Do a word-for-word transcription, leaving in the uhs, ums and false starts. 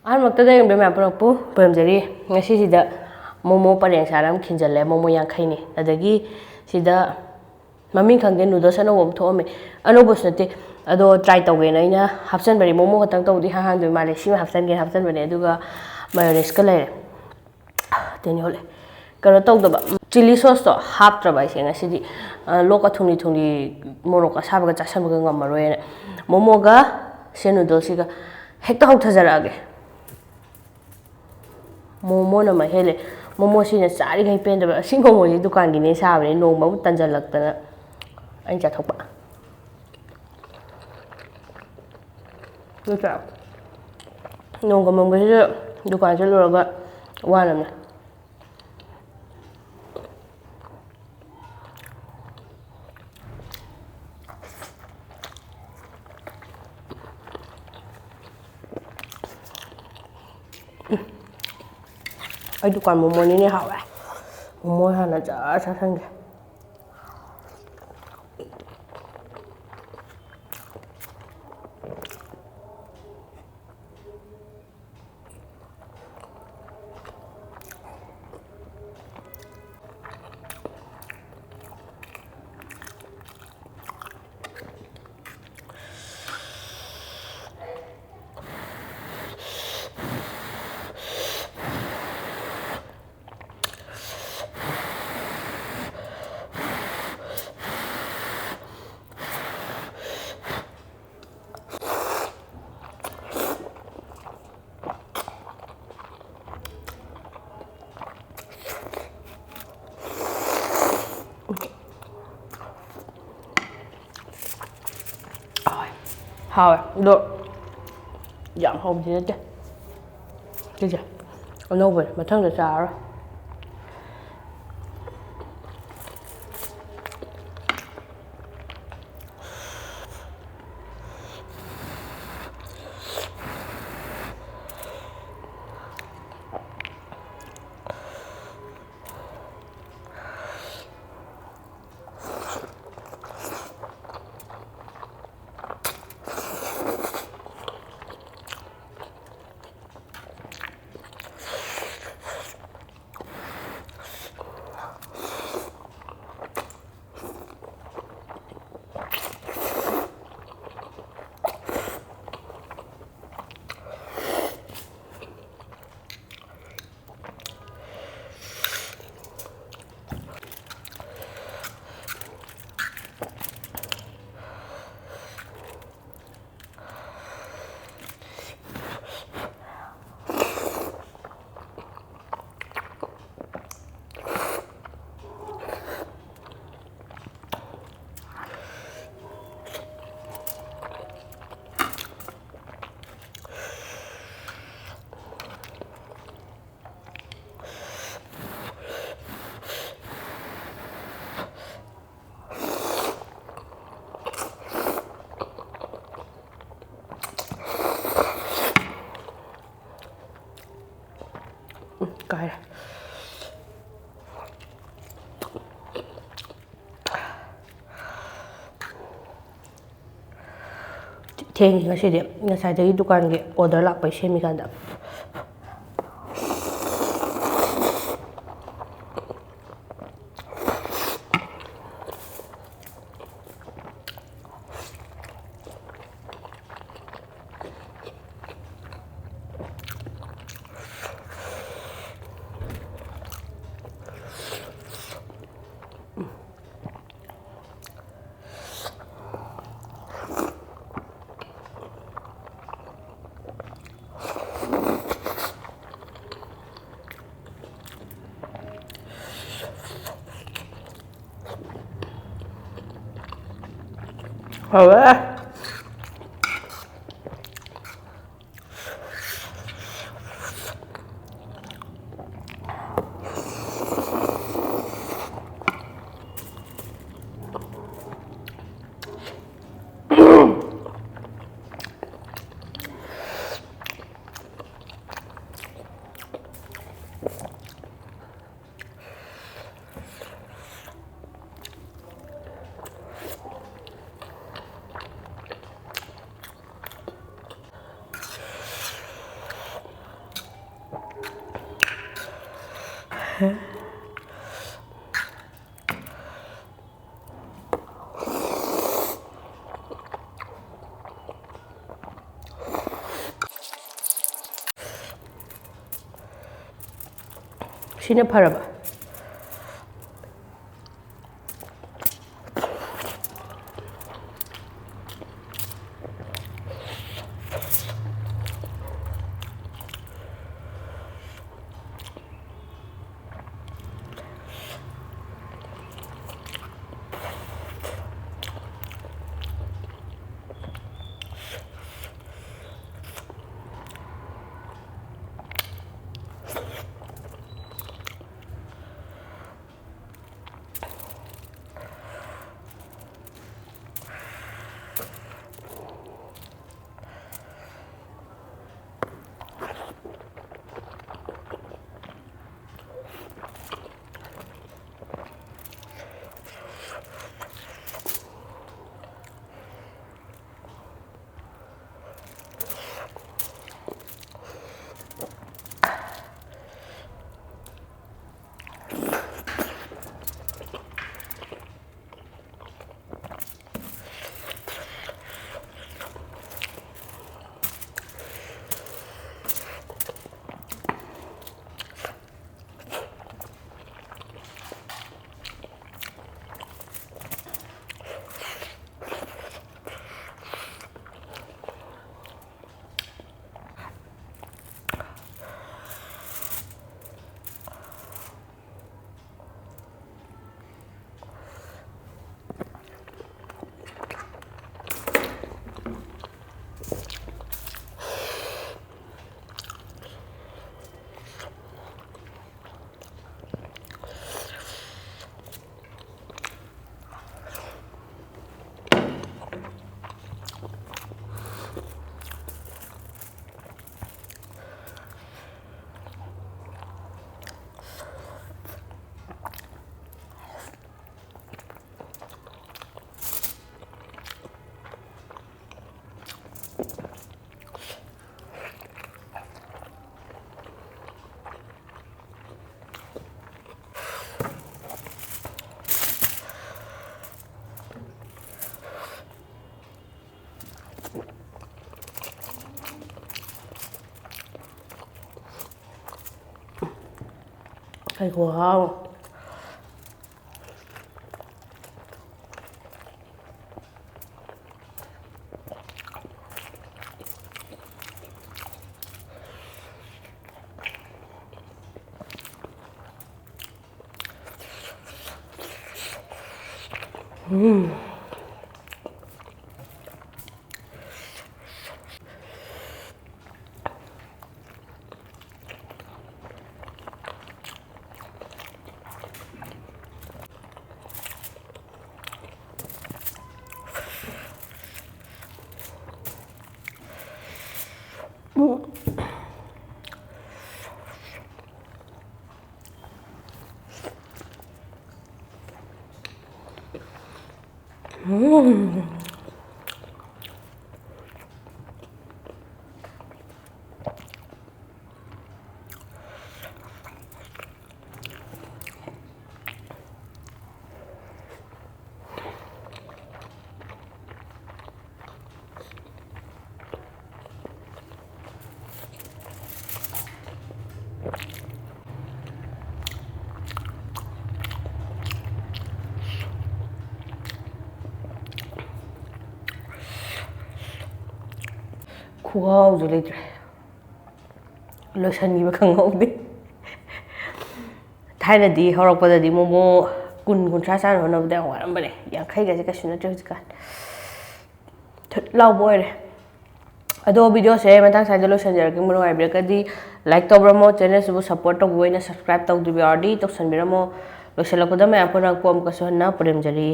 ꯑꯍꯥꯟꯕꯃꯛꯇꯗ ꯌꯦꯡꯕ ꯃꯌꯥꯝ ꯄꯨꯝꯅꯃꯛꯄꯨ ꯈꯨꯔꯨꯝꯖꯔꯤ꯫ ꯉꯁꯤꯁꯤꯗ ꯃꯣꯃꯣ ꯄꯔꯦꯡ ꯁꯥꯅ ꯑꯃ ꯈꯤꯟꯖꯜꯂꯦ, ꯃꯣꯃꯣ ꯌꯥꯡꯈꯩꯅꯤ꯫ ꯑꯗꯒꯤ ꯁꯤꯗ ꯃꯃꯤꯡ ꯈꯪꯗꯦ, ꯅꯨꯗꯜꯁ ꯑꯅꯧꯕ ꯑꯃ ꯊꯣꯛꯑꯝꯃꯦ꯫ ꯑꯅꯧꯕꯁꯨ ꯅꯠꯇꯦ, ꯑꯗꯣ ꯇ꯭ꯔꯥꯏ ꯇꯧꯒꯦꯅ ꯑꯩꯅ ꯍꯥꯞꯆꯟꯕꯅꯦ꯫ ꯃꯣꯃꯣ ꯈꯛꯇꯪ ꯇꯧꯕꯗꯤ ꯏꯍꯥꯟ ꯍꯥꯟꯗꯣꯏ ꯃꯥꯜꯂꯦ, ꯁꯤꯃ ꯍꯥꯞꯆꯟꯒꯦꯅ ꯍꯥꯞꯆꯟꯕꯅꯦ꯫ ꯑꯗꯨꯒ ꯃꯥꯌꯣꯅꯦꯁꯀ ꯂꯩꯔꯦ꯫ ꯇꯦꯅꯤ ꯍꯣꯜꯂꯦ꯫ ꯀꯩꯅꯣ ꯇꯧꯗꯕ, ꯆꯤꯂꯤ ꯁꯣꯁꯇꯣ ꯍꯥꯞꯇ꯭ꯔꯕ ꯑꯩꯁꯦ ꯉꯁꯤꯗꯤ꯫ ꯑ, ꯂꯣꯛꯀ ꯊꯨꯡꯂꯤ ꯊꯨꯡꯂꯤ, ꯃꯣꯔꯣꯛ ꯑꯁꯥꯕꯒ ꯆꯥꯁꯟꯕꯒ ꯉꯝꯃꯔꯣꯏꯅ꯫ ꯃꯣꯃꯣꯒ ꯁꯦ ꯅꯨꯗꯜꯁꯤꯒ ꯍꯦꯛꯇ ꯍꯧꯊꯖꯔꯛꯑꯒꯦ꯫ ꯃꯣꯃꯣꯅ ꯃꯍꯦꯜꯂꯦ꯫ ꯃꯣꯃꯣꯁꯤꯅ ꯆꯥꯔꯤꯈꯩ ꯄꯦꯟꯗꯕ꯫ ꯑꯁꯤ ꯃꯣꯃꯣꯁꯤ ꯗꯨꯀꯥꯟꯒꯤꯅꯦ ꯁꯥꯕꯅꯦ, ꯅꯣꯡꯃ ꯑꯃꯨꯛ ꯇꯟꯖꯜꯂꯛꯇꯅ ꯑꯩꯅ ꯆꯥꯊꯣꯛꯄ꯫ ꯅꯠꯇ꯭ꯔꯥ? ꯅꯣꯡꯒ ꯃꯪꯕꯁꯤꯗ ꯗꯨꯀꯥꯟ ꯆꯠꯂꯨꯔꯒ ꯋꯥꯅꯕꯅꯦ꯫ ꯑꯩ ꯗꯨꯀꯥꯟ ꯃꯣꯃꯣꯅꯤꯅꯦ ꯍꯥꯎꯋꯦ꯫ ꯃꯣꯃꯣ ꯍꯥꯟꯅ ꯖꯔ ꯆꯥꯁꯟꯒꯦ꯫ ꯍꯥꯎꯋꯦ꯫ ꯑꯗꯣ ꯌꯥꯝ ꯍꯥꯎꯕꯗꯤ ꯅꯠꯇꯦ꯫ ꯁꯤꯁꯦ ꯑꯅꯧꯕꯅꯦ, ꯃꯊꯪꯗ ꯆꯥꯔꯔꯣꯏ꯫ ꯀꯥꯏꯔꯦ꯫ ꯊꯦꯡꯉꯤ ꯉꯁꯤꯗꯤ, ꯉꯁꯥꯏꯗꯒꯤ ꯗꯨꯀꯥꯟꯒꯤ order ꯂꯥꯛꯄꯩ ꯁꯦꯝꯃꯤꯀꯥꯟꯗ꯫ ꯍꯥꯎꯋꯦ꯫ ꯁꯤꯅ ꯐꯔꯕ? ꯀꯩ ꯈꯨꯍꯥꯎ꯫ ꯎꯝ꯫ ꯈꯨꯍꯥꯎꯁꯨ ꯂꯩꯇ꯭ꯔꯦ꯫ ꯂꯣꯏꯁꯤꯟꯈꯤꯕ ꯈꯪꯍꯧꯗꯦ꯫ ꯊꯥꯏꯅꯗꯤ ꯍꯧꯔꯛꯄꯗꯗꯤ ꯃꯣꯃꯣ ꯀꯨꯟ ꯀꯨꯟꯊ꯭ꯔꯥ ꯆꯥꯅ ꯍꯣꯠꯅꯕꯗ ꯌꯥꯝ ꯋꯥꯔꯝꯕꯅꯦ꯫ ꯌꯥꯡꯈꯩꯒꯁꯦ ꯀꯩꯁꯨ ꯅꯠꯇ꯭ꯔꯦ ꯍꯧꯖꯤꯛꯀꯥꯟ꯫ ꯊꯨꯠ ꯂꯥꯎꯕ ꯑꯣꯏꯔꯦ꯫ ꯑꯗꯣ ꯚꯤꯗꯤꯑꯣꯁꯦ ꯃꯇꯥꯡ ꯁ꯭ꯋꯥꯏꯗ ꯂꯣꯏꯁꯤꯟꯖꯔꯒꯦ꯫ ꯅꯨꯡꯉꯥꯏꯕꯤꯔꯒꯗꯤ like ꯇꯧꯕꯤꯔꯝꯃꯣ, ꯆꯦꯅꯦꯜꯁꯤꯕꯨ support ꯇꯧꯕꯤꯕ ꯑꯣꯏꯅ subscribe ꯇꯧꯗꯕ ꯌꯥꯎꯔꯗꯤ ꯇꯧꯁꯟꯕꯤꯔꯝꯃꯣ꯫ ꯂꯣꯏꯁꯤꯜꯂꯛꯄꯗ ꯃꯌꯥꯝ ꯄꯨꯝꯅꯃꯛꯄꯨ ꯑꯃꯨꯛꯀꯁꯨ ꯍꯟꯅ ꯄꯨꯔꯦꯝꯖꯔꯤ꯫